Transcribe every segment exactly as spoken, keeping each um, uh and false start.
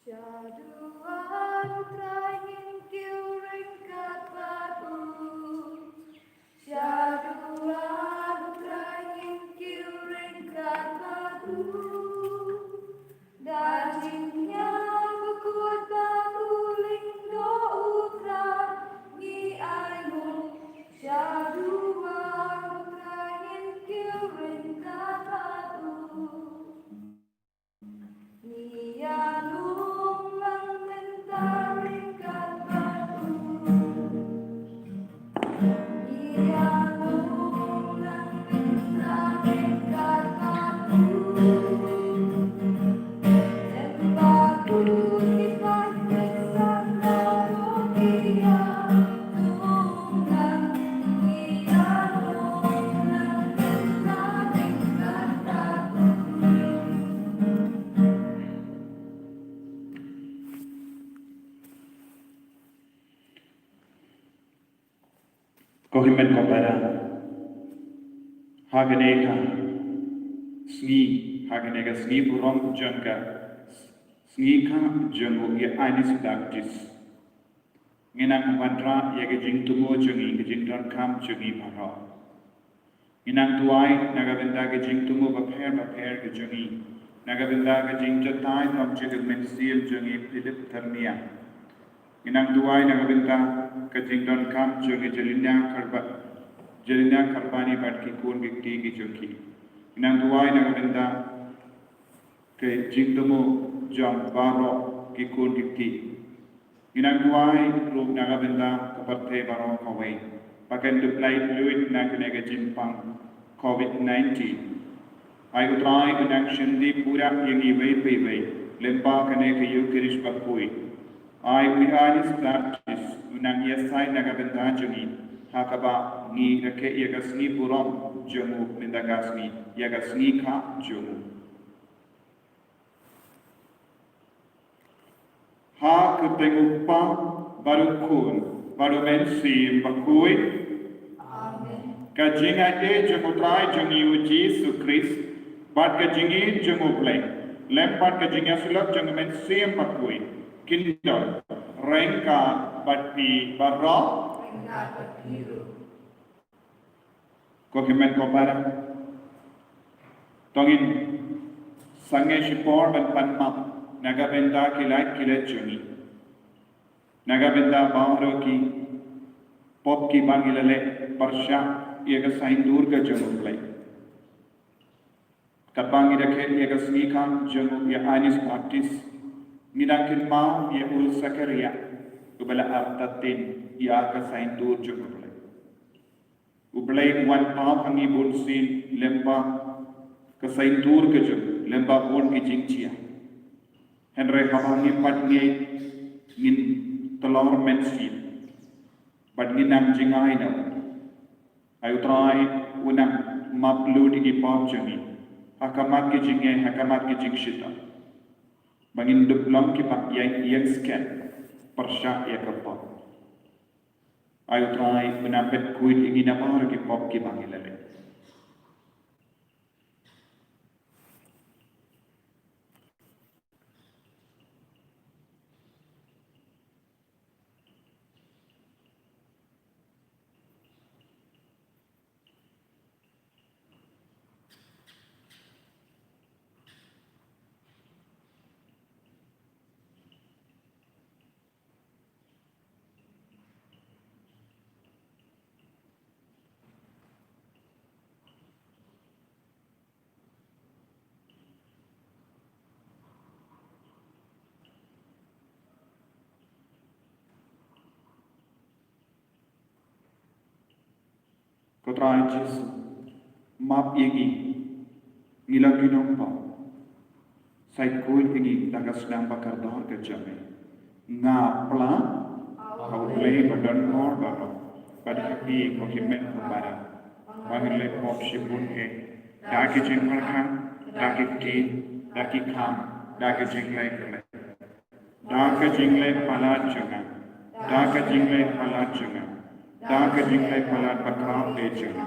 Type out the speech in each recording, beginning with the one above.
Shaduh U Trai ngin kiew ryngkat bad u. Shaduh U Trai ngin kiew ryngkat bad u. Da jingïaid bakhuid bad u lyngdoh U Trai ngi ainguh. Shaduh U Trai ngin kiew ryngkat bad u. Ko hynmen ko para, ha kane ka sngi, ha kane ka sngi burom jong ka sngi kha jong u Ïoannis Baptist, ngi nang wanrah ïa ka jingthmu jong ngi, ka jingdonkam jong ngi baroh. Ngi nang duwai na ka bynta ka jingthmu bapher bapher ka jong ngi, na ka bynta ka jingjynjar tam jong ka mynsiem jong i Philip Tyrnia. Ngi nang duwai na ka bynta ka jingdonkam jong i Jelina Karba-, Jelina Karbani bad ki khun ki kti ki jong ki. Ngi nang duwai na ka bynta ka jingthmu jong baroh ki khun ki kti. Ngi nang duwai ruh na ka bynta ka pyrthei baroh kawei ba kan dup lait luid na kane ka jingpang covid nineteen. Ai U Trai u nang shynrang pura ïa ngi iwei pa iwei lyngba kane ka Eucharist bakhuid. Ai U Ïoannis Baptist u nang ïasaid na ka bynta jong ngi ha kaba ngi rakhe ïa ka sngi burom jong u mynta ka sngi, ïa ka sngi kha jong u. Ha ka kyrteng U Kpa bad U Khun bad U Mynsiem Bakhuid. Amen. Ka jingaiei jong U Trai jong ngi U Jisu Khrist bad ka jingïeit jong U Blei lem bad ka jingïasyllok jong U Mynsiem Bakhuid kin don ryngkat bad phi baroh. Ryngkat bad phi ruh. Ko hynmen ko para, to ngin sangeh shipor ban pan map na ka bynta ki lait ki lait jong ngi, na ka bynta baroh ki pop kiba ngi la leh pyrshah ïa ka saiñdur ka jong U Blei. Katba ngi rakhe ïa ka sngi kha jong u Ïoannis Baptist, ngi dang kynmaw ïa u Sakaria uba la artatien ïa ka saiñdur jong U Blei. U Blei u wan paw ha ngi bunsien lyngba ka saiñdur ka jong u, lyngba bun ki jingjia. Hynrei haba ngi pat ngeit, ngin tlor mynsiem bad ngin nang jngai na u. Ai U Trai u nang map lut ïa ki pop jong ngi ha khmat ki jingeh, ha khmat ki jingshitom, ba ngin dup long kiba ïeng, ïeng skhem pyrshah ïa ka pop. Ai U Trai u nang pynkhuid ïa ngi na baroh ki pop kiba ngi la leh. Ko Trai Jisu, Map ïa ngi, ngi long ki nongpop. Sa khuid ïa ngi da ka snam ba kordor ka jong me. Nga pla ha U Blei ba don bor baroh, bad ha phi ko hynmen ko para, ba ngin leh pop shibun eh, da ki jingpyrkhat, da ki ktien, da ki kam, da ki jingleh kylleh. Da ka jingleh palat jong nga, da ka jingleh palat jong nga, da ka jingleh palat ba khraw eh jong nga.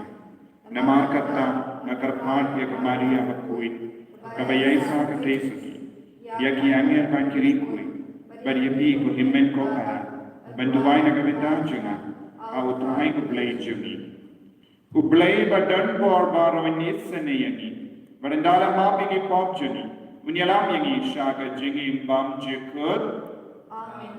Namar kata nga kyrpad ïa ka Maria bakhuid, kaba ïaisah katei suki, ïa ki angel bad ki riewkhuid, bad ïa phi ko hynmen ko para, ban duwai na ka bynta jong nga ha U Trai U Blei jong ngi. U Blei ba don bor baroh un isynei ïa ngi, bad ynda la map ïa ki pop jong ngi, un ïalam ïa ngi sha ka jingim bymjukut. Amen.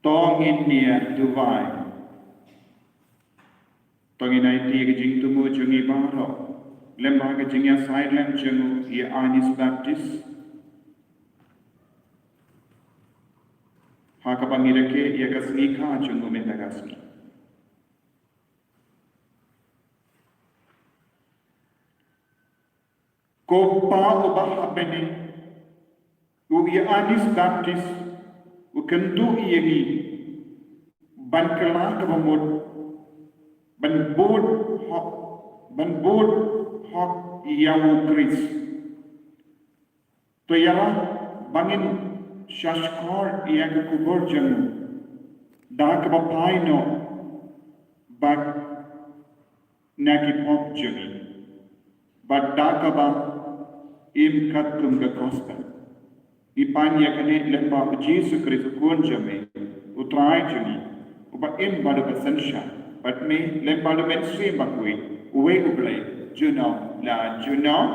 To ngin ïa duwai. To ngin aiti ka jingthmu jong ngi baroh lem bad ka jingïasaidlem jong u Ïoannis Baptist, ha kaba ngi rakhe ïa ka sngi kha jong u mynta ka sngi. Ko Pa uba ha bneng, u Ïoannis Baptist u kyntu ïa ngi ban kylla kaba mut, ban bud hok, ban bud hok ïa u Khrist. To ïalam ba ngin shahshkor ïa ka khubor jong u da kaba phai noh bad na ki pop jong ngi, bad da kaba im katkum ka gospel. Ngi pan ïa kane lyngba u Jisu Khrist u Khun jong me, u Trai jong ngi, uba im bad uba synshar, bad me lyngba u Mynsiem Bakhuid, uwei U Blei, junom la junom.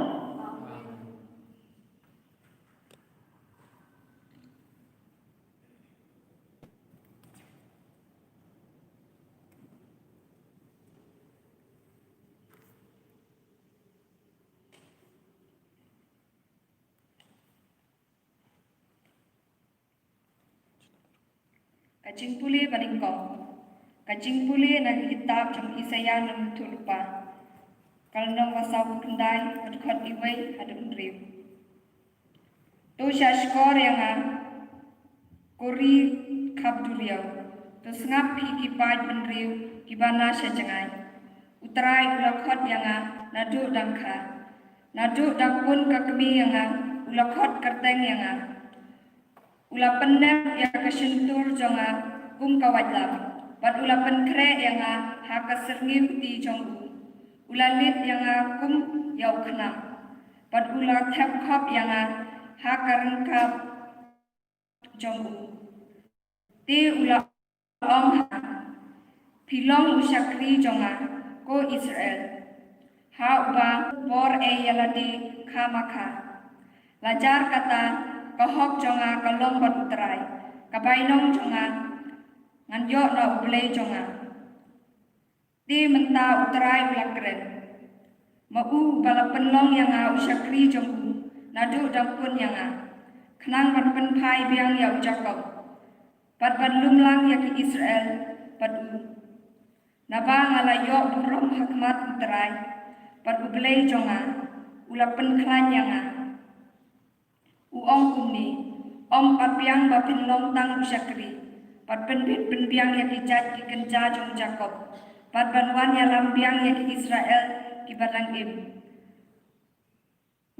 Ka jingpule ba nyngkong. Ka jingpule na ka kitab jong Isaïah lynnong kaba saw phew khyndai, ka dkhot kaba wei haduh kaba hynriew. To sngap shkor ïa nga, ko ri khap duriaw. To sngap phi ki paid bynriew kiba na sha jngai. U Trai u la khot ïa nga naduh dang kha. Naduh dang pun ka kmie ïa nga u la khot kyrteng ïa nga. U la pynnep ïa ka shyntur jong nga kum ka waitlam, bad u la pynkhreh ïa nga ha ka syrngiew kti jong u. U la leit ïa nga kum ïa u khnang, bad u la thep khop ïa nga ha ka ryngkat jong u. Te u la ong ha nga, phi long u shakri jong nga, ko Israel, ha uba bor ei ïa lade kha ma kha. La jar kata, ka hok jong nga ka long bad u Trai, ka bainong jong nga ngan ïoh na U Blei jong nga. Te mynta u Trai u la kren, ma u ba la pynlong ïa nga u shakri jong u naduh dang pun ïa nga, khnang ban pynphai biang ïa u Jakob, bad ban lumlang ïa ki Israel bad u. Naba nga la ïoh burom ha khmat u Trai, bad U Blei jong nga u la pynkhlaiñ ïa nga. U ong kumne, ym pat biang ba phin long tang u shakri, bad pynbit pynbiang ïa ki jait ki kynja jong u Jakob, bad ban wan ïalam biang ïa ki Israel kiba dang im.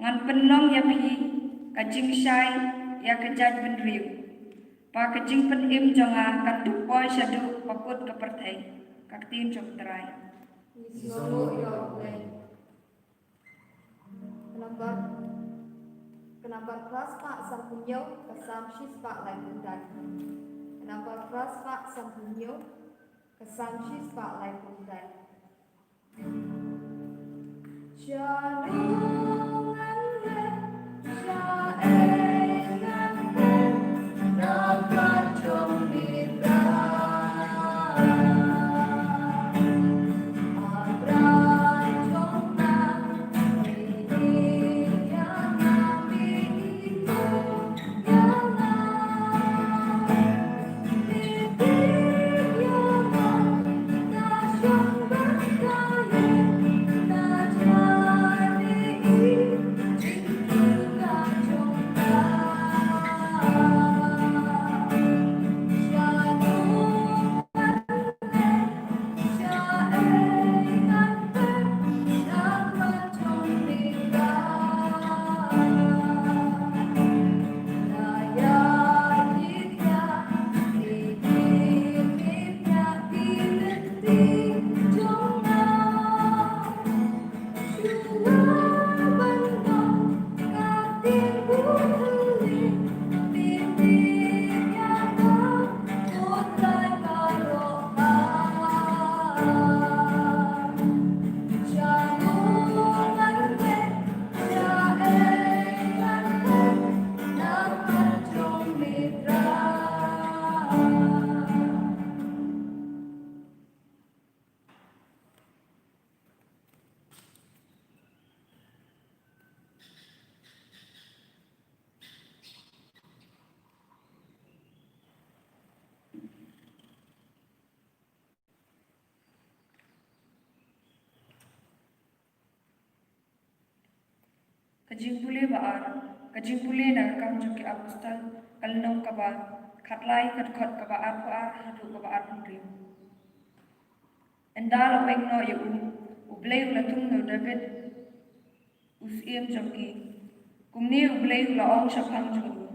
Ngan pynlong ïa phi ka jingshai ïa ka jaitbynriew, ba ka jingpynim jong nga kan duk poi shaduh ba kut ka pyrthei. Ka ktien jong u Trai. Ka nambar, ka nambar phra spah sanphew hynñiew, ka Salm shi spah laiphew khyndai. Ka nambar phra spah sanphew hynñiew, ka Salm shi spah laiphew khyndai. Ka jingpule ba ar, ka jingpule na ka Kam jong ki Apostol, ka lynnong kaba khatlai, ka dkhot kaba arphew ar haduh kaba arphew hynriew. Ynda la weng noh ïa u, U Blei u la thung na u Dabid, u syiem jong ki. Kumne U Blei u la ong shaphang jong u,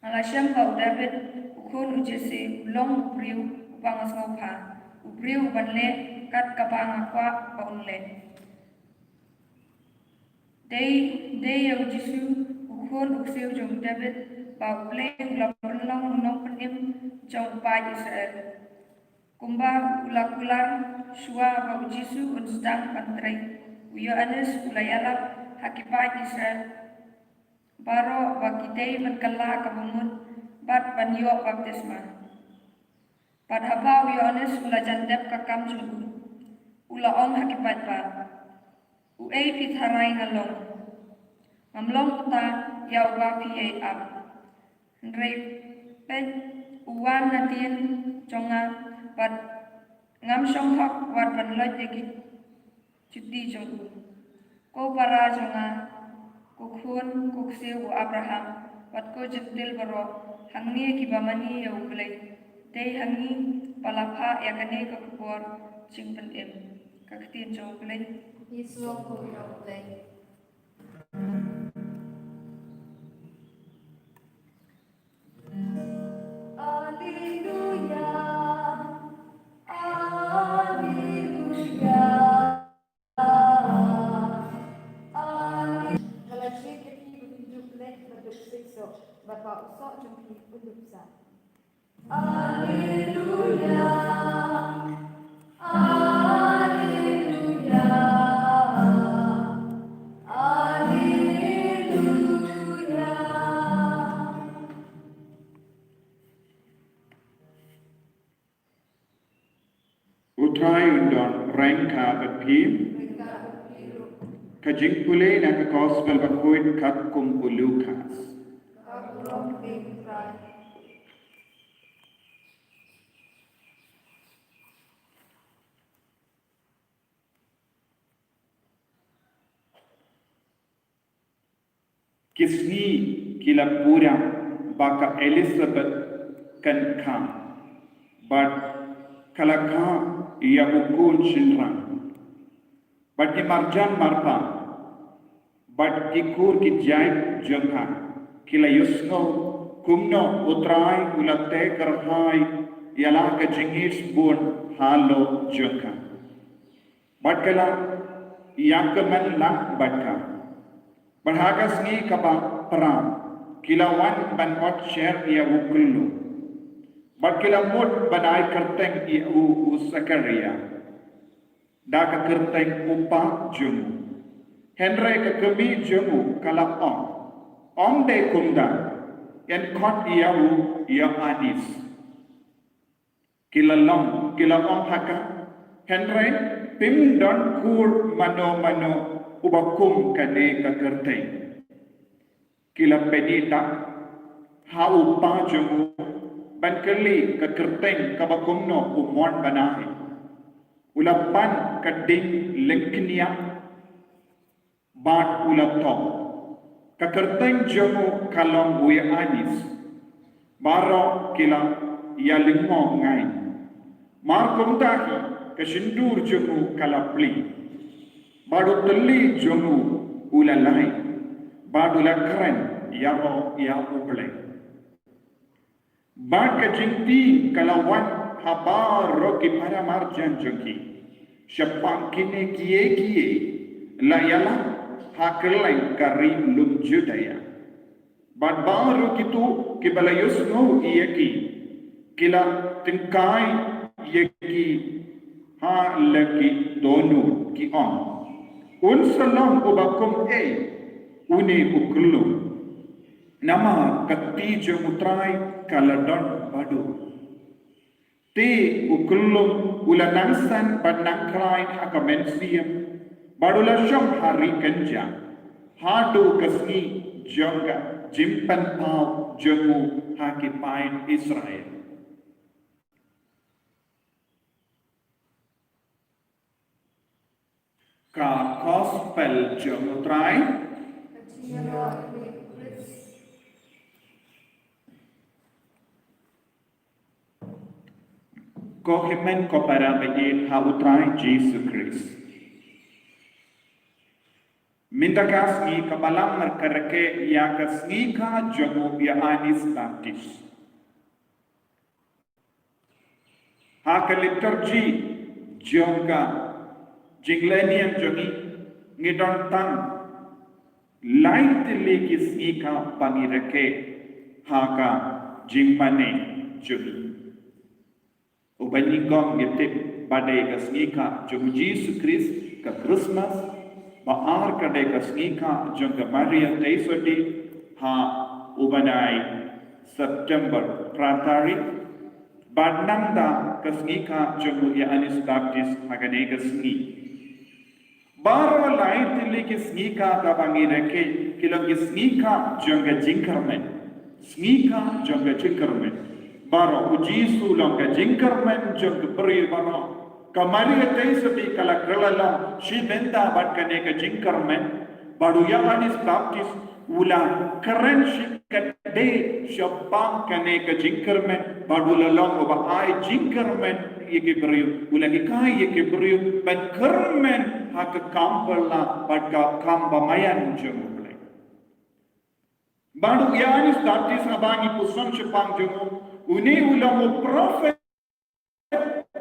nga la shem ba u Dabid, u khun u Jesse, u long u briew uba nga sngewbha, u briew uban leh kat kaba nga kwah ba un leh. Dei, dei ïa u Jisu, u khun u ksiew jong u Dabid, ba U Blei u la pynlong u nongpynim jong u paid Israel. Kumba u la kular shuwa ba u Jisu un sdang ban trei, u Ïoannis u la ïalap ha ki paid Israel baroh ba ki dei ban kylla ka bamut bad ban ïoh baptisma. Bad haba u Ïoannis u la jan dep ka kam jong u, u la ong ha ki paidbah, uei phi tharai nga long? Ngam long uta ïa uba phi ïai ap. Hynrei peit, U wan na tien jong nga, bad ngam shong hok wat ban loit ïa ki juti jong u. Ko para jong nga, ko khun, ko ksiew u Abraham, bad ko Jentil baroh, hangne kiba mane ïa U Blei. Dei hangne ba la phah ïa kane ka khubor jingpynim. Ka ktien jong U Blei. Ïa u Blei. Alleluia, alleluia, alleluia. Hala sngewbha ïa phi ba phin dup leh bad dup sngewsih, bad ba u soh jong phi un dup sah. Alleluia, alleluia, alleluia. U Trai un don ryngkat bad phi. Ka jingpule na ka Gospel bakhuid katkum u Lukas. Ki sngi ki la pura ba ka Elisabeth kan kha, bad ka la kha ïa u khun shynrang. Bad ki marjan marpa bad ki kur ki jait jong ka ki la ïohsngew kumno U Trai u la teh kyrhai ïa la ka jingisbun halor jong ka. Bad ka la ïakmen lang bad ka. Bad ha ka sngi kaba phra ki la wan ban ot sher ïa u khyllung. Bad ki la mut ban ai kyrteng ïa u, u Sakaria da ka kyrteng u pa jong u. Hynrei ka kmie jong u ka la ong, ym dei kumta, yn khot ïa u Ïoannis. Ki la long, ki la ong ha ka, hynrei phim don kur mano mano uba kum kane ka kyrteng. Ki la pynithuh ha u pa jong u ban kylli ka kyrteng kaba kumno u mon ban ai. U la pan ka ding lyngkniap bad u la thoh, ka kyrteng jong u ka long u Ïoannis. Baroh ki la ïalyngngoh ngai. Mar kumta hi ka shyntur jong u ka la plie, bad u tylli jong u u la lai, bad u la kren ïaroh ïa U Blei. Bad ka jingtieng ka la wan ha baroh ki para marjan jong ki shaphang kine kiei kiei la ïalam ha kylleng ka ri lum Judia. Bad baroh kito kiba la ïohsngew ïa ki ki la tyngkai ïa ki ha la ki dohnud, ki ong, un sa long uba kum ei une u khyllung? Namar ka kti jong U Trai ka la don bad u. Te u khyllung u la nang san bad nang khlaiñ ha ka mynsiem, bad u la shong ha ri kynjah haduh ka sngi jong ka jingpynpaw jong u ha ki paid Israel. Ka Gospel jong U Trai. Ko hynmen ko para ba ïeit ha U Trai Jisu Khrist. Mynta ka sngi kaba lam mar ka rakhe ïa ka sngi kha jong u Ïoannis Baptist. Ha ka liturgi jong ka jinglehniam jong ngi, ngi don tang lai tylli ki sngi kha ba ngi rakhe ha ka jingmane jong ngi. Uba nyngkong ngi tip ba dei ka sngi kha jong u Jisu Khrist, ka Christmas. Ba ar ka dei ka sngi kha jong ka Maria Theisotti ha u bnai September phra tarik. Bad nangta ka sngi kha jong u Ïoannis Baptist ha kane ka sngi. Baroh lai tylli ki sngi kha kaba ngi rakhe ki long ki sngi kha jong ka jingkyrmen. Sngi kha jong ka jingkyrmen. baroh, u Jisu u long ka jingkyrmen jong ki briew baroh. Ka Maria Theisotti ka la kylla long shi bynta bad kane ka jingkyrmen. Bad u Ïoannis Baptist u la kren shi katdei shaphang kane ka jingkyrmen, bad u la long uba ai jingkyrmen ïa ki briew, u la hikai ïa ki briew ban kyrmen ha ka kam phylla bad ka kam bamaian jong U Blei. Bad u Ïoannis Baptist, haba ngi puson shaphang jong u, une u long u prophet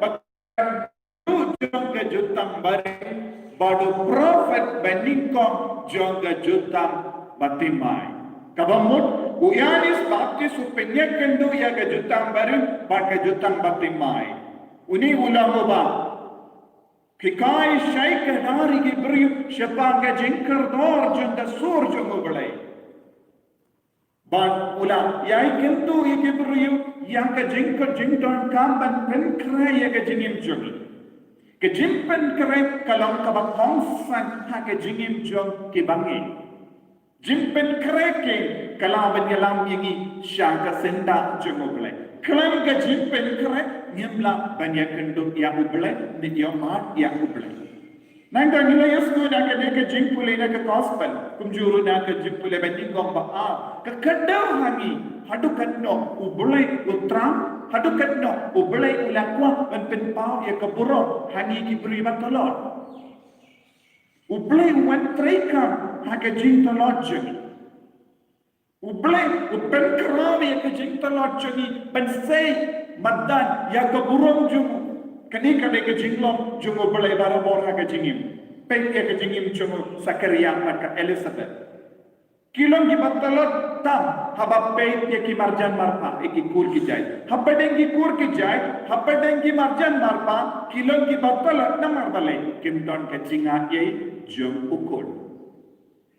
ba kynduh jong ka jutang barim, bad u prophet ba nyngkong jong ka jutang bathymmai. Kaba mut, u Ïoannis Baptist u pynïakynduh ïa ka jutang barim bad ka jutang bathymmai. Une u long uba hikai shai kynhar ïa ki briew shaphang ka jingkordor jong ka sur jong U Blei. Bad u la ïakynduh ïa ki briew ïa ka jingkyrkhu jingdonkam ban pynkhreh ïa ka jingim jong ngi. Ka jingpynkhreh ka long kaba kongsan ha ka jingim jong ki bangeit. Jingpynkhreh ka lah ban ïalam ïa ngi sha ka syndah jong U Blei. Khlem ka jingpynkhreh ngim lah ban ïakynduh ïa U Blei ne ïohmad ïa U Blei. Nangta ngi la ïohsngew na kane ka jingpule na ka gospel, kumjuh ruh na ka jingpule ba nyngkong ba ar, ka kdew ha ngi haduh katno U Blei u thrang, haduh katno U Blei u la kwah ban pynpaw ïa ka burom ha ngi ki briew ba tlot. U Blei u wan treikam ha ka jingtlot jong ngi. U Blei u pynkhraw ïa ka jingtlot jong ngi ban sei madan ïa ka burom jong u. Kane ka dei ka jinglong jong U Blei barabor ha ka jingim. Peit ïa ka jingim jong u Sakaria bad ka Elisabeth. Ki long kiba tlot tam haba peit ïa ki marjan marpa, ïa ki kur ki jait. Hapdeng ki kur ki jait, hapdeng ki marjan marpa, ki long kiba tlot namar balei? Kim don ka jingaiei jong u khun.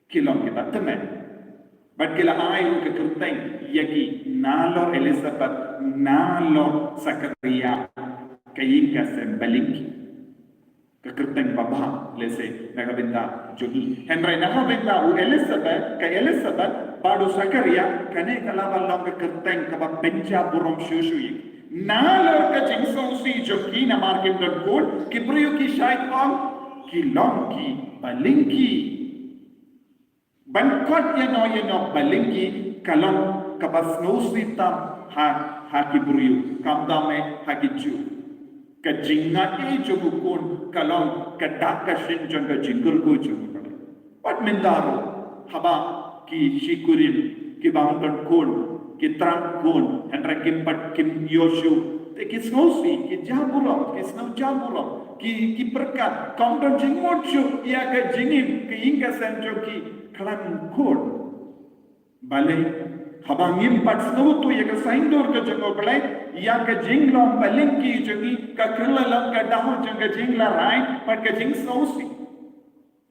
Ki long kiba tymmen. Bad ki la ai ruh ka kyrteng ïa ki, nalor Elisabeth, nalor Sakaria, ka ïing ka sem balyngki. Ka kyrteng babha lehse na ka bynta jong ngi. Hynrei na ka bynta u Elisabeth, ka Elisabeth bad u Sakaria, kane ka lah ban long ka kyrteng kaba pynjah burom shuh shuh ïa ki. Nalor ka jingsngewsih jong ki namar kim don khun, ki briew ki shait ong, ki long ki balyngki. Ban khot ïano ïano balyngki ka long kaba sngewsih tam ha, ha ki briew, khamtam eh ha ki Jiw. Ka jingaiei jong u khun ka long ka dak ka shin jong ka jingkyrkhu jong u Blei. Bad mynta ruh haba ki shi kurim kiba ym don khun ki thrang khun, hynrei kim pat, kim ïoh shuh, te ki sngewsih, ki jah burom, ki sngew jah burom, ki, ki pyrkhat, kam don jingmut shuh ïa ka jingim, ka ïing ka sem jong ki khlem khun. Balei? Haba ngim pat sngewthuh ïa ka saiñdur ka jong U Blei, ïa ka jinglong balyngki jong ngi ka kylla long ka daw jong ka jinglarai bad ka jingsngewsih.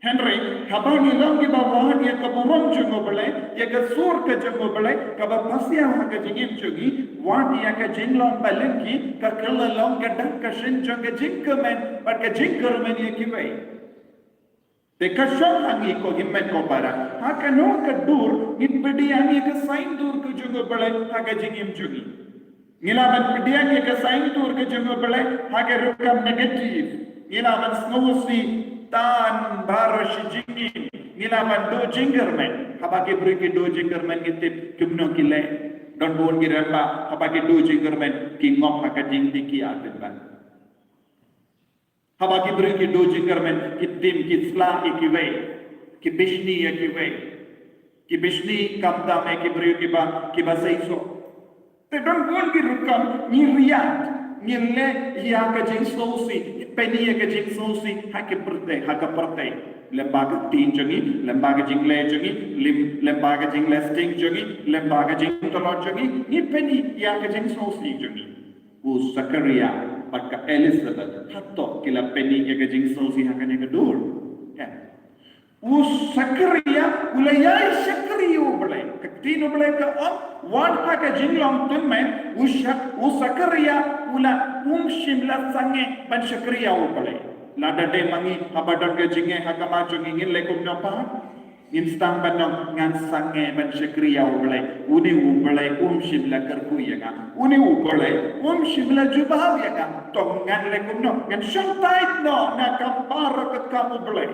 Hynrei haba ngi long kiba wad ïa ka burom jong U Blei, ïa ka sur ka jong U Blei kaba pasiaw ha ka jingim jong ngi, wad ïa ka jinglong balyngki ka kylla long ka dak ka shin jong ka jingkmen bad ka jingkyrmen ïa kiwei. Te ka shong ha ngi ko hynmen ko para, ha kano ka dur ngin pdiang ïa ka saiñdur ka jong U Blei ha ka jingim jong ngi. Ngi lah ban pdiang ïa ka saiñdur ka jong U Blei ha ka rukom negative. Ngi lah ban sngewsih tan baroh shi jingim. Ngi lah ban duh jingkyrmen. Haba ki briew ki duh jingkyrmen ngi tip kumno ki leh. Don bun ki rangbah haba ki duh jingkyrmen ki ngop ha ka jingdih ki artylli ban. Haba ki briew ki duh jingkyrmen ki tim ki sla ïa kiwei, ki bishni ïa kiwei, ki bishni khamtam eh ki briew kiba, kiba seisoh. Te don bun ki rukom ngi react, ngi leh ïa ka jingsngewsih, ngi pyni ïa ka jingsngewsih ha ka pyrthei, ha ka pyrthei. Lyngba ka ktien jong ngi, lyngba ka jingleh jong ngi, lym, lyngba ka jingleh sting jong ngi, lyngba ka jingtlot jong ngi, ngi pyni ïa ka jingsngewsih jong ngi. U Sakaria bad ka Elisabeth hato ki la pyni ïa ka jingsngewsih ha kane ka dur? Em. U Sakaria u la ïai shakri ïa U Blei. Ka ktien U Blei ka ong, wat ha ka jinglong tymmen, u Sak-, u Sakaria u la, um shym la sangeh ban shakri ïa U Blei. Lada dei ma ngi, haba don ka jingeh ha khmat jong ngi, ngin leh kumno pat? Ngin sdang ban ong ngan sangeh ban shakri ïa U Blei. Une U Blei um shym la kyrkhu ïa nga. Une U Blei um shym la jubab ïa nga. To ngan leh kumno, ngan shong tight noh na ka baroh ka kam U Blei.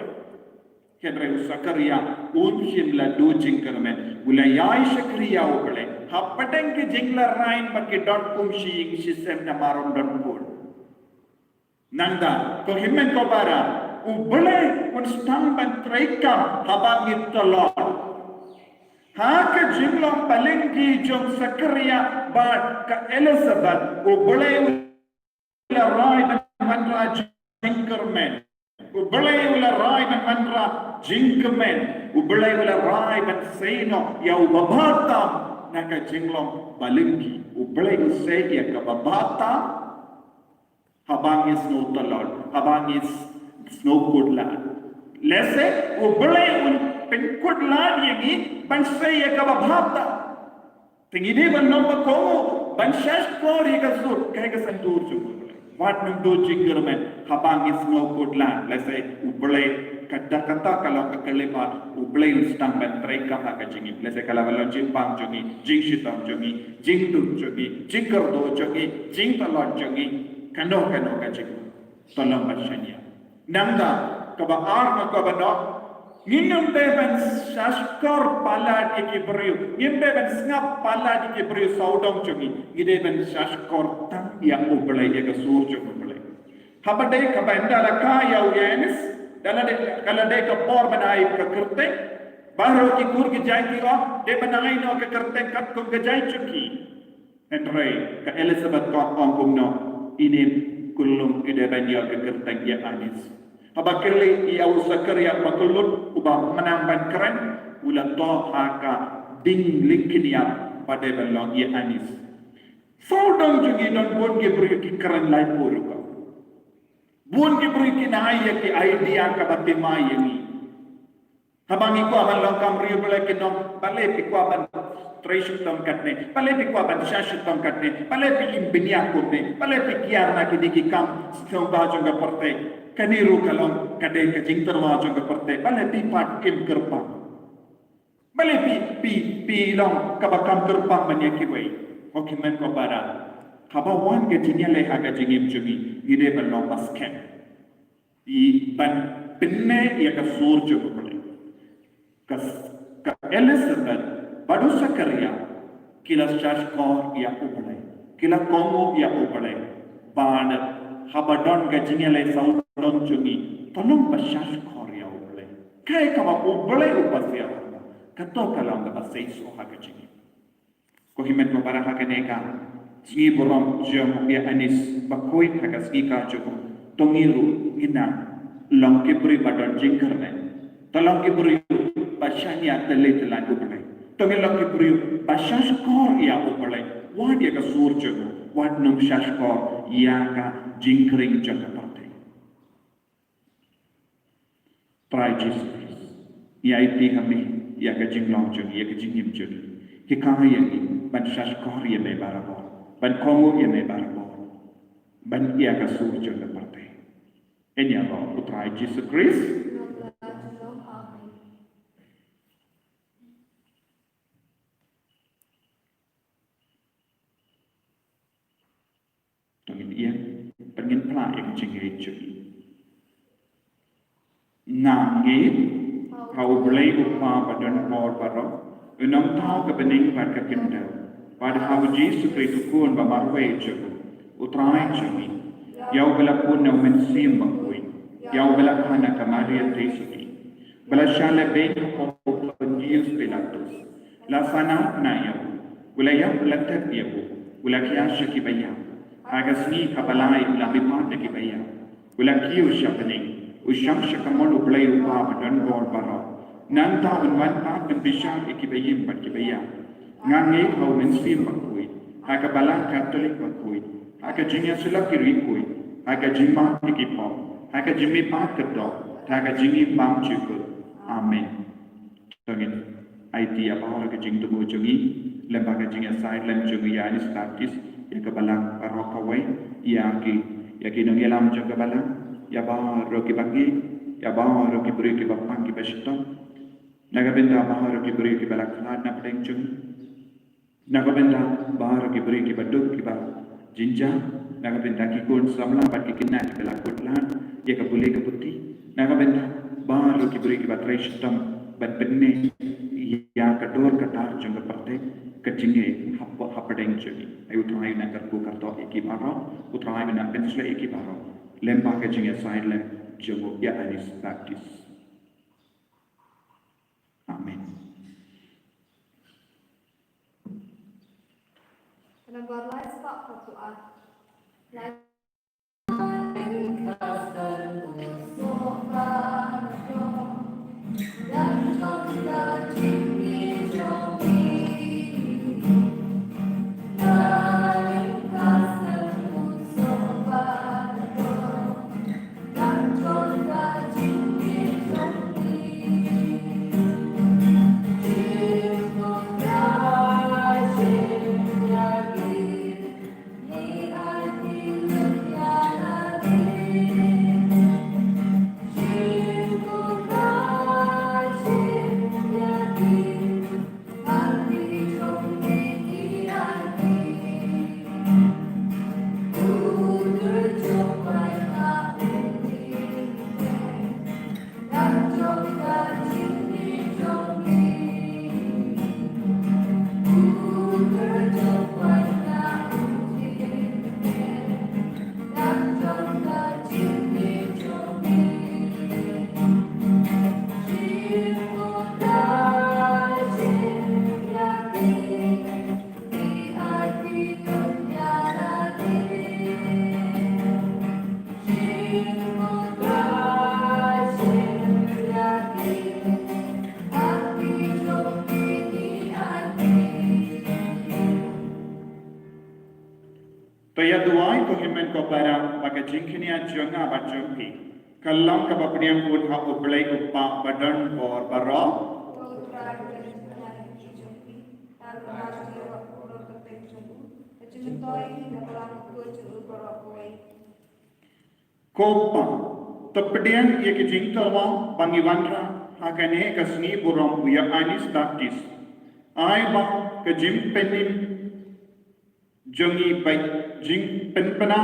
Hynrei u Sakaria um shym la duh jingkyrmen. U la ïai shakri ïa U Blei. Hapdeng ki jinglarai ba ki don kum shi ïing shi sem namar um don khun. Nangta, ko hynmen ko para, U Blei un sdang ban treikam haba ngi tlot. Ha ka jinglong balyngkhi jong Sakaria bad ka Elizabeth, U Blei u la rai ban wanrah jingkyrmen. U Blei u la rai ban wanrah jingkmen. U Blei u la rai ban sei noh ïa uba bha tam na ka jinglong balyngkhi. U Blei u sei ïa kaba bha tam. Haba ngi sngew tlot, haba ngi s-, sngew kut lad. Lehse U Blei un pynkut lad ïa ngi ban sei ïa kaba bha tam. Te ngi dei ban long ba kohnguh ban shahshkor ïa ka sur, kaei ka sngewthuh jong U Blei. Wat nym duh jingkyrmen haba ngi sngew kut lad, lehse U Blei, kata kata ka long ka khyllipmat, U Blei un sdang ban treikam ha ka jingim. Lehse ka la ban long jingbam jong ngi, jingshitom jong ngi, jingduk jong ngi, jingkyrduh jong ngi, jingtlot jong ngi, kano kano ka jing to long ban shaniah. Nangta, kaba ar na kaba noh, ngim dei ban shahshkor palat ïa ki briew, ngim dei ban sngap palat ïa ki briew sawdong jong ngi, ngi dei ban shahshkor tang ïa U Blei, ïa ka sur jong U Blei. Haba dei kaba ynda la kha ïa u Ïanis, da la dei, ka la dei ka por ban ai ka kyrteng, baroh ki kur ki jait ki ong, dei ban ai noh ka kyrteng katkum ka jait jong ki. Hynrei ka Elizabeth ka ong kumno, ine, khublei, i dei ban ïoh ka kyrteng Ïanis. Haba kylli ïa u Sakaria ba kyllut, uba mynnan ban kren, u la thoh ha ka ding lyngkniap ba dei ban long Ïanis. Sawdong jong ngi don bun ki briew ki kren laiphew rukom. Bun ki briew ki nang ai ïa ki idea kaba thymmai ïa ngi. Haba ngi kwah ban long kam riewblei kin ong, balei phi kwah ban trei shitom katne, balei phi kwah ban shah shitom katne, balei phi im bniah kumne, balei phi kiar na kine ki kam sngewbha jong ka pyrthei. Kane ruh ka long ka dei ka jingtyrwa jong ka pyrthei, balei phi pat im kyrpang. Balei phi, phi, phi long kaba kam kyrpang ban ïa kiwei. Ko hynmen ko para, haba wan ka jingïaleh ha ka jingim jong ngi, ngi dei ban long ba skhem. Ïa ban pynneh ïa ka sur jong U Blei. Ka, ka Elizabeth bad u Sakaria ki la shahshkor ïa U Blei, ki la kohnguh ïa U Blei. Bad haba don ka jingïaleh sawdong jong ngi, to long ba shahshkor ïa U Blei. Kaei kaba U Blei u pasiar, kato ka long kaba seisoh ha ka jingim. Ko hynmen ko para, ha kane ka sngi burom jong u Ïanis bakhuid, ha ka sngi ka jong u, to ngi ruh ngin nang long ki briew ba don jingkyrmen. To long ki briew ba shaniah tylli tyllan U Blei. To ngin long ki briew ba shahshkor ïa U Blei. Wat ïa ka sur jong u, wat nym shahshkor ïa ka jingkhring jong ka pyrthei. Trai Jisu Khrist, ngi aiti ha me ïa ka jinglong jong ngi, ïa ka jingim jong ngi. Hikai ïa ngi ban shahshkor ïa me barabor, ban kohnguh ïa me barabor, ban ïa ka sur jong ka pyrthei. Ïa ngi ïa u Trai Jisu Khrist. To ngin ïeng, bad ngin phla ïa ka jingngeit jong ngi. Nga ngeit ha U Blei U Kpa badonbor baroh, u nongthaw ka bneng bad ka khyndew, bad ha U Jisu Khrist u Khun ba marwei jong u, U Trai jong ngi, ïa uba la pun na U Mynsiem Bakhuid, ïa uba la kha na ka Maria Theisotti, ba la shah lehbeiñ hapoh u Pontius Pilatus, la sah na u knaïoh, u la ïap, la tep ïa u, u la khia sha ki baïap. Ha ka sngi kaba lai u la mihpat na ki baïap, u la kiew sha bneng, u shong sha kamon U Blei U Kpa badonbor baroh. Nangta un wan pat ban bishar ïa ki baïing bad ki baïap. Nga ngeit ha U Mynsiem Bakhuid, ha ka Balang Katholik bakhuid, ha ka jingïasyllok ki riewkhuid, ha ka jingmap ïa ki pop, ha ka jingmihpat kyrdoh, ha ka jingim bymjukut. Amen. To ngin aiti ïa baroh ka jingthmu jong ngi, lem bad ka jingïasaid lem jong u Ïanis Baptist, ïa ka balang baroh kawei, ïa ki, ïa ki nongïalam jong ka balang, ïa baroh ki bangeit, ïa baroh ki briew kiba pang kiba shitom. Na ka bynta baroh ki briew kiba la khlad na pdeng jong ngi. Na ka bynta baroh ki briew kiba duk kiba jynjar. Na ka bynta ki khun samla bad ki khynnah kiba la kut lad ïa ka pule ka puthi. Na ka bynta baroh ki briew kiba trei shitom ban pynneh ïa ka dur ka dar jong ka pyrthei, ka jingim hap-, hapdeng jong ngi. Ai U Trai un nang kyrkhu kyrdoh ïa ki baroh, U Trai un nang pynshlur ïa ki baroh. Lem bad ka jingïasaid lem jong u Ïoannis Baptist. Amen. Ka nombar lai spah phra phew ar. Lai To ïa duwai ko hynmen ko para ba ka jingkñia jong nga bad jong phi ka long kaba pdiang bun ha U Blei U Kpa badonbor baroh. Ko Kpa, to pdiang ïa ki jingtyrwa ba ngi wanrah ha kane ka sngi burom u Ïoannis Baptist. Ai ba ka jingpynim jong ngi ba jingpynbna,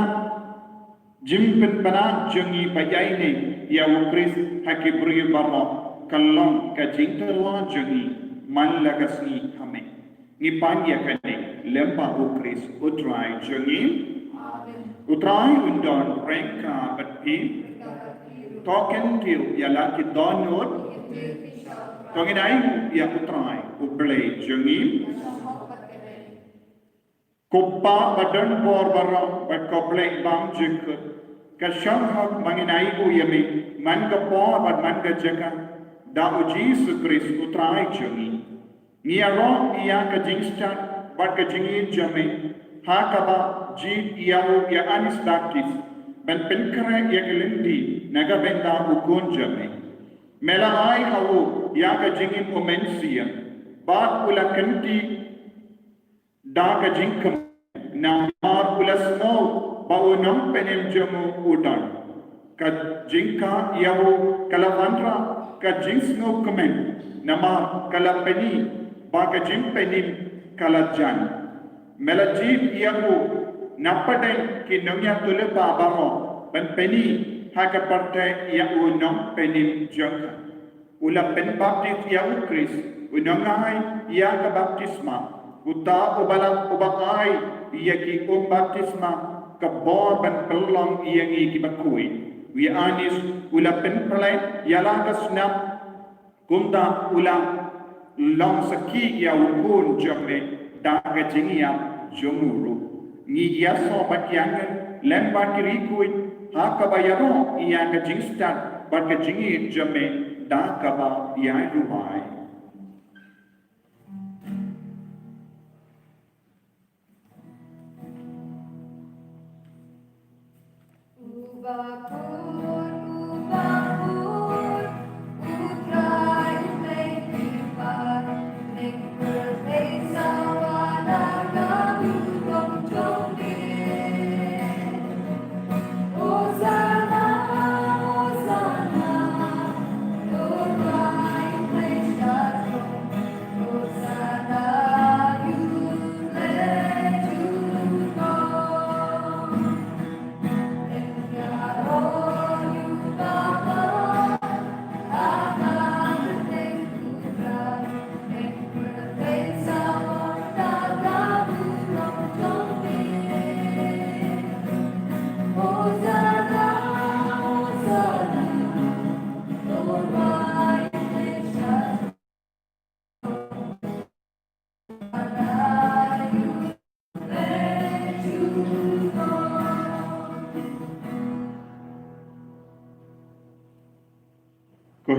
jingpynbna jong ngi ba ïaineh ïa U Khrist ha ki briew baroh ka long ka jingtyrwa jong ngi man la ka sngi ha me. Ngi pan ïa kane lem bad U Khrist U Trai jong ngi. Amen. U Trai un don ryngkat bad phi. To kyntiew ïa la ki dohnud. To ngin ai ïa U Trai U Blei jong ngi. Ko Kpa badonbor baroh bad ko Blei bymjukut, ka shong hok ba ngin ai ïa me man ka por bad man ka jaka da U Jisu Khrist U Trai jong ngi. Ngi ïaroh ïa ka jingstad bad ka jingïeit jong me ha kaba jied ïa u Ïoannis Baptist ban pynkhreh ïa ka lynti na ka bynta u khun jong me. Me la ai ha u ïa ka jingim u Mynsiem bad u la kynti da ka jingkmen namar u la sngew ba u nongpynim jong u u don. Ka jingkha ïa u ka la wanrah ka jingsngewkmen namar ka la pyni ba ka jingpynim ka la jan. Me la jied ïa u na pdeng ki nongïathuhlypa baroh ban pyni ha ka pyrthei ïa u nongpynim jong ka. U la pynbaptis ïa U Khrist, u nongai ïa ka baptisma, uta uba la, uba ai ïa ki um baptisma ka bor ban pynlong ïa ngi kiba khuid. U Ïoannis u la pynphlei ïa la ka snam, kumta u la long sakhi ïa u khun jong me da ka jingïap jong u ruh. Ngi ïasoh bad ïa ngi lem bad ki riewkhuid ha kaba ïaroh ïa ka jingstad bad ka jingïeit jong me da kaba ïai duwai.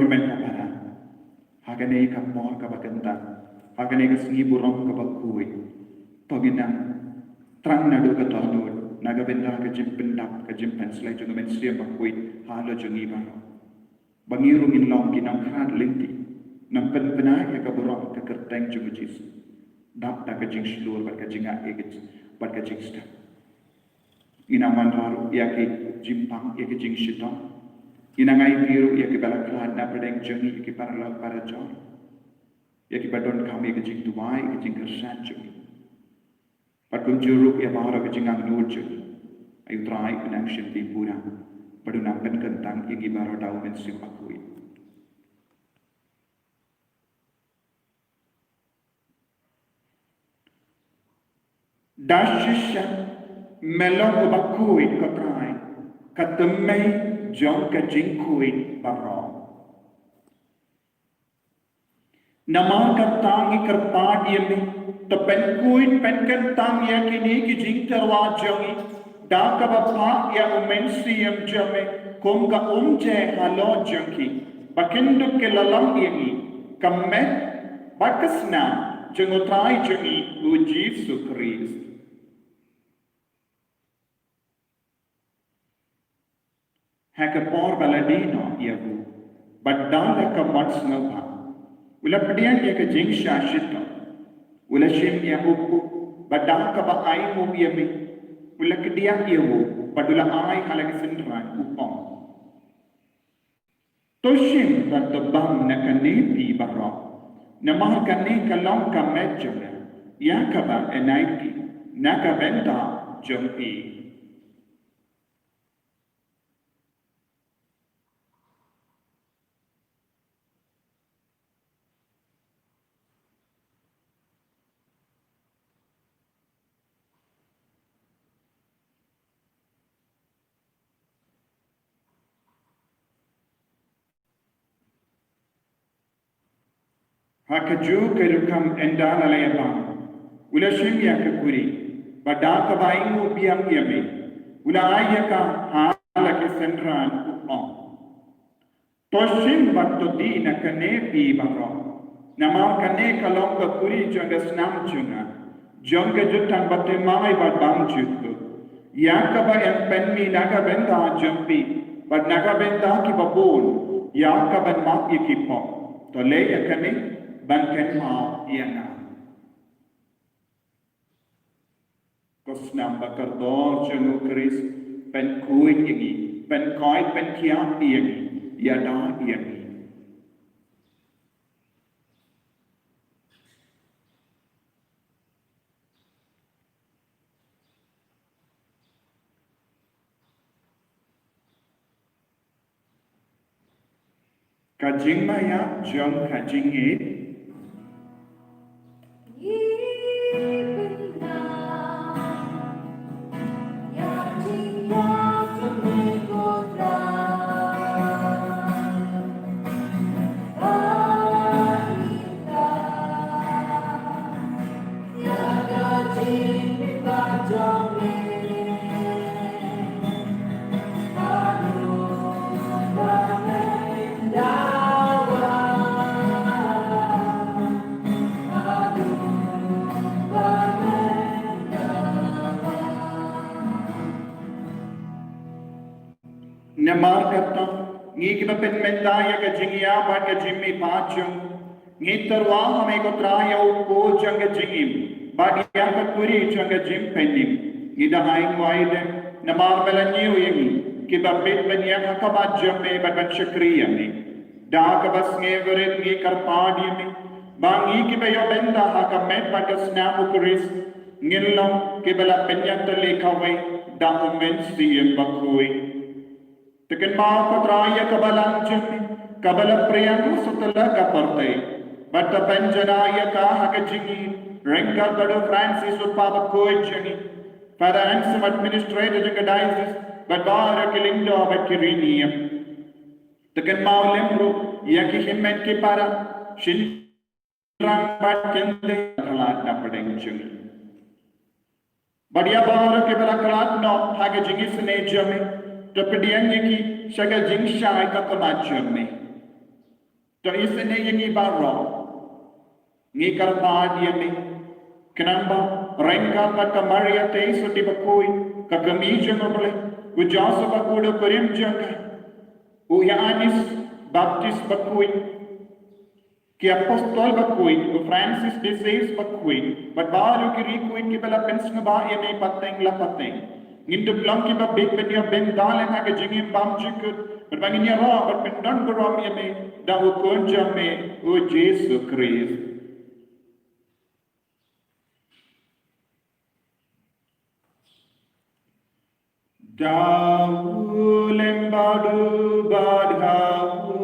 Kyrmen para, ha kane ka por kaba kyntang, ha kane ka sngi burom kaba khuid, to ngin nang thrang naduh ka dohnud, na ka bynta ka jingpyndap, ka jingpynsleh jong u Mynsiem Bakhuid ha la jong ngi baroh. Ba ngi ruh ngin long ki nongkhrad lynti, nang pynpaw ïa ka burom ka kyrteng jong u Jisu, dap da ka jingshlur bad ka jingaiei bad ka jingstad. Ngin nang wanrah ruh ïa ki jingpang, ïa ki jingshitom. Ngin nang ai ruh ïa ki ba la khlad na pdeng jong ngi, ïa ki paralok parajor, ïa ki ba donkam ïa ki jingduwai, ïa ki jingkyrshan jong ngi. Bad kumjuh ruh ïa baroh ki jingangnud jong ngi. Ai u Trai un nang shim ti pura, bad un nang pynkyntang ïa ngi baroh da u Mynsiem Bakhuid. Da shisha me long uba khuid, ko Trai, ka tymmen jong ka jingkhuid baroh. Namar kata ngi kyrpad ïa me, to pynkhuid pynkyntang ïa kine ki jingtyrwa jong ngi, da kaba phah ïa u Mynsiem jong me kum ka umje halor jong ki, ba kin dup ki la long ïa ngi ka met bad ka snam jong u Trai jong ngi u Jisu Khrist. Ha ka por ba la die noh ïa u, bad da la ka mon sngewbha, u la pdiang ïa ka jingshah shitom, u la shim ïa u kup, bad da kaba ainguh ïa me, u la kdiah ïa u, bad u la ai ha la ki synran, u ong: To shim bad to bam na kane phi baroh, namar kane ka long ka met jong nga, ïa kaba yn ai na ka bynta jong phi. Ha kajuh ka rukom ynda la ïa bam, u la shim ïa ka kuri, bad da kaba ainguh biang ïa me, u la ai ïa ka ha la ki synran, u ong: To shim bad to die na kane phi baroh, namar kane ka long ka kuri jong ka snam jong nga, jong ka jutang bathymmai bad bymjukut, ïa kaba yn pynmih na ka bynta jong phi bad na ka bynta kiba bun, ïa kaban map ïa ki pop. To leh ïa kane ban kynmaw ïa nga. Ko snam ba kordor jong u Khrist, pynkhuid ïa ngi, pynkoit pynkhiah ïa ngi, ïada ïa ngi. Ka jingmaiap jong ka jingngeit. Namar kata, ngi kiba pynmynta ïa ka jingïap bad ka jingmihpat jong u, ngi tyrwa ha me ko Trai ïa u kpu jong ka jingim bad ïa ka kuri jong ka jingpynim. Ngi da ainguh ailad namar me la ñiew ïa ngi kiba bit ban ïeng ha khmat jong me bad ban shakri ïa me. Da kaba sngewrit ngi kyrpad ïa me ba ngi kiba ïoh bynta ha ka met bad ka snam u Khrist, ngin long kiba la pynïatylli kawei da u Mynsiem Bakhuid. To kynmaw ko Trai ïa ka balang jong me kaba la pyrshang ha satlak ka pyrthei, bad to pynjanai ïa ka ha ka jingim ryngkat bad u Francis u Kpa Bakhuid jong ngi, Father Anselm, administrator jong ka diocese, bad baroh ki lyngdoh bad ki riewniam. To kynmaw lem ruh ïa ki hynmen ki para, shynrang bad kynthei ba la khlad na pdeng jong ngi. Bad ïa baroh kiba la khlad noh ha ka jingisynei jong me, to pdiang ïa ki sha ka jingshai ka khmat jong me. To isynei ïa ngi baroh. Ngi kyrpad ïa me. Khnang ba ryngkat bad ka Maria Theisotti bakhuid, ka kmie jong U Blei, u Joseph bakhuid u kurim jong ka, u Ïoannis Baptist bakhuid, ki apostol bakhuid, u Francis de Sales bakhuid, bad baroh ki riewkhuid kiba la pynsngewbha ïa me pateng la pateng. Ngin dup long kiba bit ban ïa bynta lem ha ka jingim bymjukut, bad ba ngin ïaroh bad pyndon burom ïa me da u Khun jong me, u Jisu Khrist. Da u lem bad u bad ha u,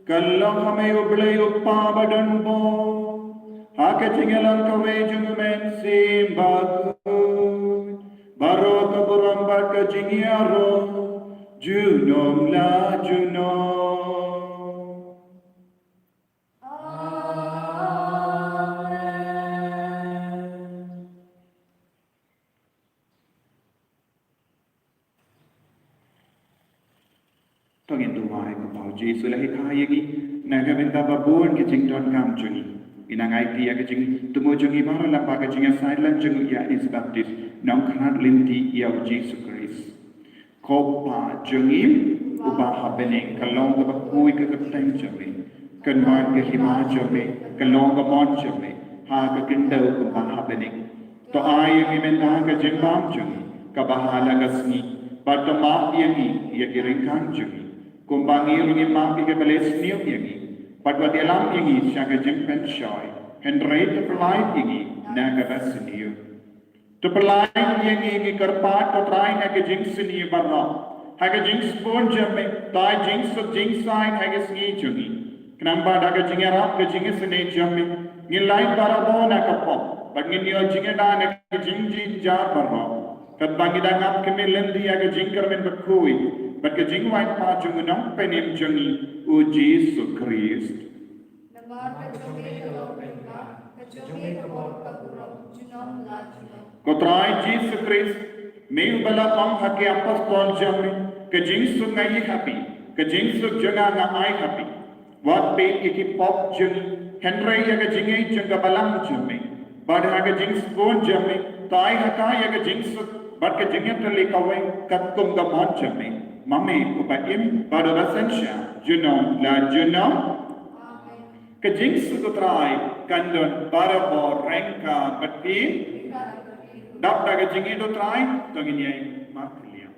ka long ha me U Blei U Kpa badonbor, ha ka jingïalang kawei jong U Mynsiem Bakhuid, baroh ka burom bad ka jingïaroh junom la junom. Amen. To ngin duwai kumba U Jisu u la hikai ïa ngi, na ka bynta ba bun ki jingdonkam jong ngi. Ngin nang aiti ïa ka jingthmu jong ngi baroh lyngba ka jingïasaid lang jong u Ïoannis Baptist, Nongkynrad lynti ïa U Jisu Khrist. Ko Kpa jong ngi uba ha bneng, ka long kaba khuid ka kyrteng jong me. Kan wan ka hima jong me, ka long ka mon jong me, ha ka khyndew kumba ha bneng. To ai ïa ngi mynta ka jingbam jong ngi kaba ha la ka sngi, bad to map ïa ngi ïa ki ryngkang jong ngi, kumba ngi ruh ngi map ïa kiba leh sniew ïa ngi, bad wat ïalam ïa ngi sha ka jingpynshoi, hynrei to pyllait ïa ngi na kaba sniew. To pyllait ïa ngi, ngi kyrpad ko Trai, na ka jingsniew baroh, ha ka jingsbun jong me, to ai jingsuk jingsaiñ ha ka sngi jong ngi. Khnang ba da ka jingïarap ka jingisynei jong me, ngin lait barabor na ka pop, bad ngin ïoh jingïada na ka jingjynjar baroh. Katba ngi dang ap khmih lynti ïa ka jingkyrmen bakhuid bad ka jingwan pat jong u Nongpynim jong ngi, u Jisu Khrist. Namar ka jong me ka long ryngkat, ka jong me ka bor ka burom, junom la junom. Ko Trai Jisu Khrist, me uba la ong ha ki apostol jong me, ka jingsuk nga ïoh ha phi, ka jingsuk jong nga nga ai ha phi. Wat peit ïa ki pop jong ngi, hynrei ïa ka jingngeit jong ka balang jong me. Bad ha ka jingsbun jong me, to ai ha ka ïa ka jingsuk bad ka jingïatylli kawei katkum ka mon jong me. Ma me uba im bad uba synshar junom la junom. Amen. Ka jingsuk U Trai kan don barabor ryngkat bad phi. Dap da ka jingïeit U Trai, to ngin ïa markylliang.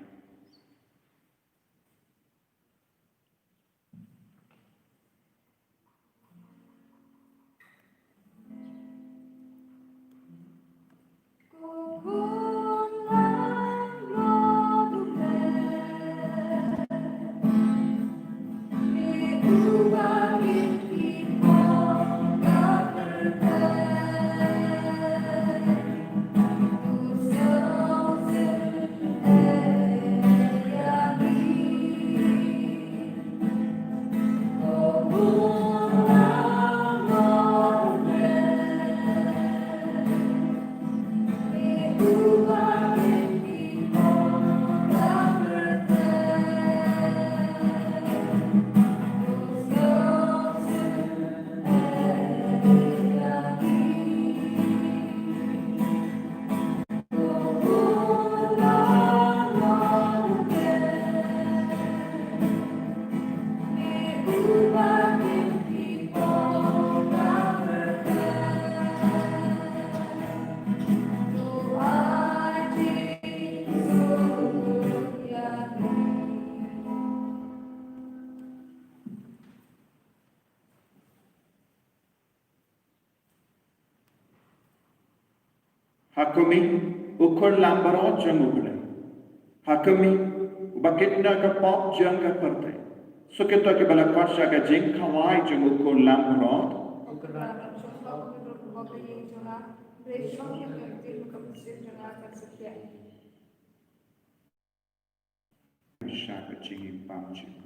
Ha khmih, u khun langbrot jong U Blei. Ha khmih, uba kit na ka pop jong ka pyrthei. Suk ïa kito kiba la khot sha ka jingkhawai jong u khun langbrot. Sha ka jingim bymjukut.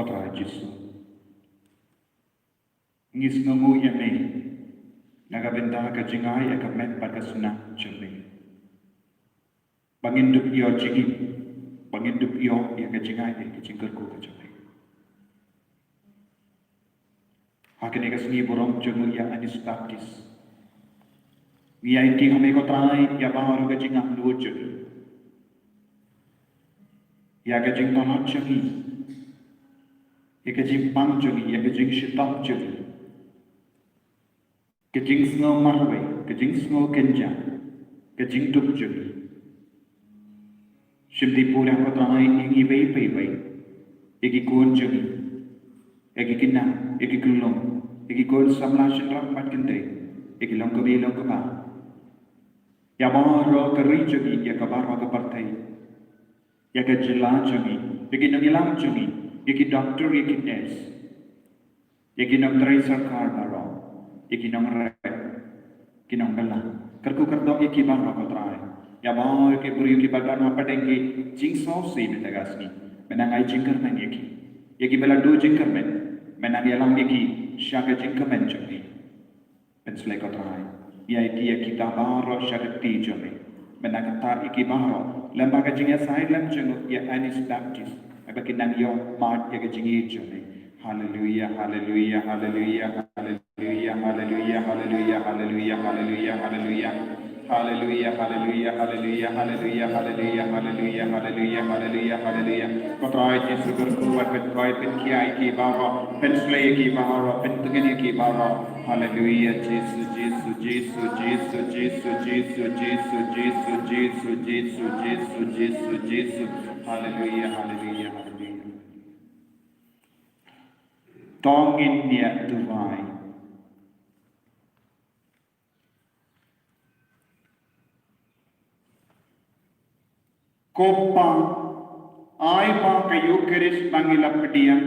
Trai Jisu. Ngi sngewnguh ïa me na ka bynta ka jingai ïa ka met bad ka snam jong me, ba ngin dup ïoh jingim, ba ngin dup ïoh ïa ka jingai ïa ka jingkyrkhu ka jong me. Ha kane ka sngi burom jong ngi ïa Anis Baptist, ngi aiti ha me ko Trai ïa baroh ka jingangnud jong ngi, ïa ka jingtharai jong ngi, ïa ka jingpang jong ngi, ïa ka jingshitom jong ngi, ka jingsngew marwei, ka jingsngew kynja, ka jingdup jong ngi. Shim dei pura ko Trai ïa ngi beit beit beit, ïa ki khun jong ngi, ïa ki khynnah, ïa ki khyllung, ïa ki khun samla shynrang bad kynthei, ïa ki long kmie long kpa, ïa baroh ka ri jong ngi, ïa ka baroh ka pyrthei, ïa ka jylla jong ngi, ïa ki nongïalam jong ngi, ïa ki doktor, ïa ki nurse, ïa ki nongtrei sorkar baroh, ïa ki nongrep, ki nongbylla. Kyrkhu kyrdoh ïa ki baroh ko Trai. Ïa baroh ki briew kiba don hapdeng ki jingsngewsih mynta ka sngi, me nang ai jingkyrmen ïa ki. Ïa kiba la duh jingkyrmen, me nang ïalam ïa ki sha ka jingkmen jong me. Pynshlei ko Trai, ïa ki, ïa kita baroh sha ka kti jong me. Me nang kyntait ïa ki baroh lyngba ka jingïasaid lem jong ïa Anis Baptist, haba ki nang ïoh mad ïa ka jingïeit jong me. Haleluia, haleluia, haleluia, haleluia. Haleluia, haleluia, haleluia, haleluia, haleluia, haleluia. Haleluia, haleluia, haleluia, haleluia, haleluia, haleluia, haleluia, haleluia, haleluia. Ko Trai Jisu, kyrkhu bad pynkoit, pynkhia ïa ki baroh, pynshlei ïa ki baroh, pyntngen ïa ki baroh. Haleluia, Jisu, Jisu, Jisu. Haleluia, haleluia, haleluia. To ngin ïa duwai. Ko Pa, ai ba ka Eukharist ba ngi la pdiang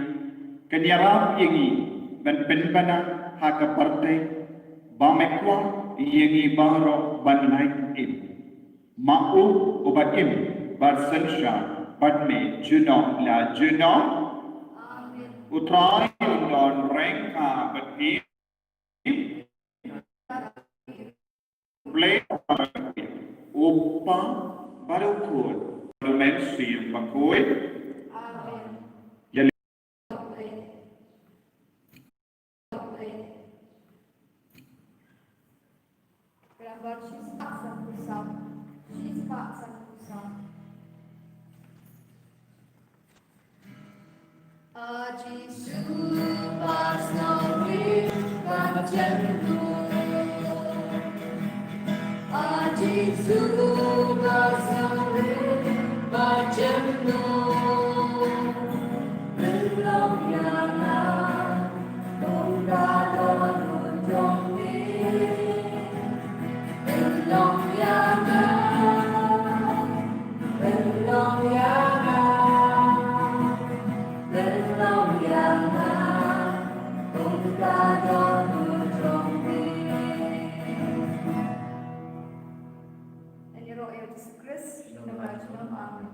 kan ïarap ïa ngi ban pynbna ha ka pyrthei ba me kwah ïa ngi baroh ban lait im. Ma u uba im bad synshar bad me junom la junom. Amen. U Trai un don ryngkat bad phi. Blei, u Kpa bad u Khun bad u Mynsiem Bakhuid. Amen. Ïa Ïaroh ïa Jisu Khrist, junom la junom, amen.